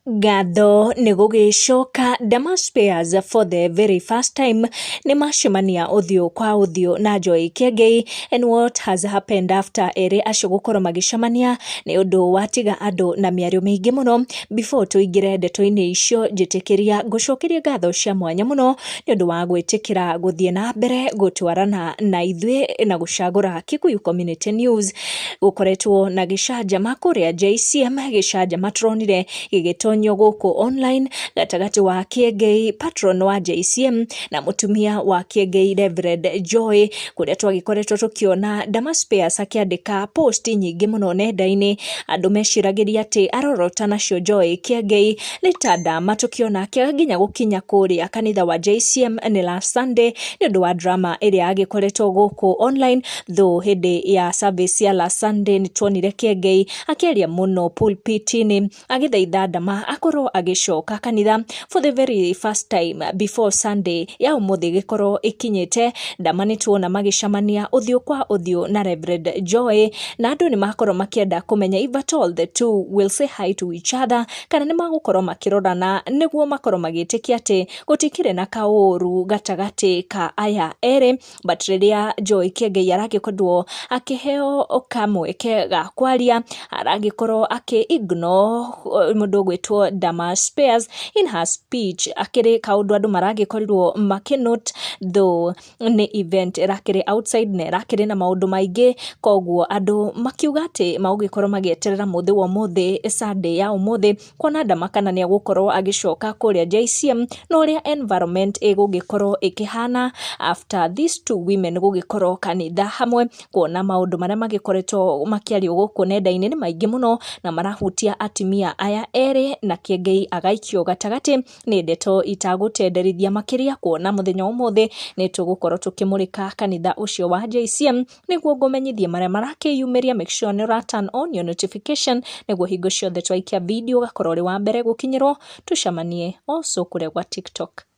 Ngatho nĩ gũgĩcoka Dama Spears for the very first time nĩ macemania ũthiũ kwa ũthiũ na Joy Kiengei, and what has happened after erĩ acio gũkorwo magĩcemania nĩ ũndũ watiga andũ na mĩario mĩingĩ mũno. Before tũingĩre ndeto-inĩ icio, njĩtĩkĩria ngũcokerie ngatho cia mwanya mũno nĩ ũndũ wa gwĩtĩkĩra gũthiĩ na mbere gũtwarana na ithuĩ na gũcagũra Kikuyu Community News. Gũkoretwo na gĩcanjama kũrĩa JCM, gĩcanjama tũronire gĩgĩtonyio gũkũ online gatagatĩ wa Kiengei, patron wa JCM, na mũtumia wa Kiengei, Reverend Joy, kũrĩa twagĩkoretwo tũkĩona Dama Spears akĩandĩka post nyingĩ mũno nenda-inĩ. Andũ meciragĩria atĩ arorota nacio Joy Kiengei. Later Dama tũkĩona akĩaga nginya gũkinya kũrĩa kanitha wa JCM nĩ last Sunday nĩ ũndũ wa drama ĩrĩa agĩkoretwo gũkũ online, though hĩndĩ ya service ya last Sunday nĩ tuonire Kiengei akĩaria mũno pulpit-inĩ agĩthaitha Dama akorwo agĩcoka kanitha for the very first time before Sunday ya ũmũthĩ ĩgĩkorwo ĩkinyĩte. Dama nĩ tuona magĩcemania ũthiũ kwa ũthiũ na Reverend Joy, na andũ nĩ makorwo makĩenda kũmenya if at all the two will say hi to each other, kana nĩ magũkorwo makĩrorana nĩguo makorwo magĩtĩkia atĩ gũtikĩrĩ na kaũru gatagatĩ ka aya erĩ. But rĩrĩa Joy Kiengei aragĩkorirwo akĩheo kamweke ga kwaria, aragĩkorwo akĩ ignore mũndũ ũgwĩtwo Dama Spears in her speech, akĩrĩ kaũndũ andũ maragĩkorirwo makĩnote, though nĩ event ĩrakĩrĩ outside na ĩrakĩrĩ na maũndũ maingĩ. Koguo andũ makiuga atĩ magũgĩkorwo magĩeterera mũthĩ wa ũmũthĩ, Sunday ya ũmũthĩ, kuona Dama kana nĩ egũkorwo agĩcoka kũrĩa JCM na ũrĩa environment ĩgũgĩkorwo ĩkĩhana after these two women gũgĩkorwo kanitha hamwe, kuona maũndũ marĩa magĩkoretwo makĩario gũkũ nenda-inĩ nĩ maingĩ mũno na marahutia atumia aya erĩ, na Kiengei agaikio gatagatĩ. Nĩ ndeto itagũtenderithia makĩria, kuona mũthenya wa ũmũthĩ nĩ tũgũkorwo tũkĩmũrĩka kanitha ũcio wa JCM nĩguo ngũmenyithie marĩa marakĩyumĩria. Make sure nĩ ũra turn on your notification nĩguo hingo ciothe twaikia video ũgakorwo ũrĩ wa mbere gũkinyĩrwo. Tũcemanie also kũrĩa gwa TikTok.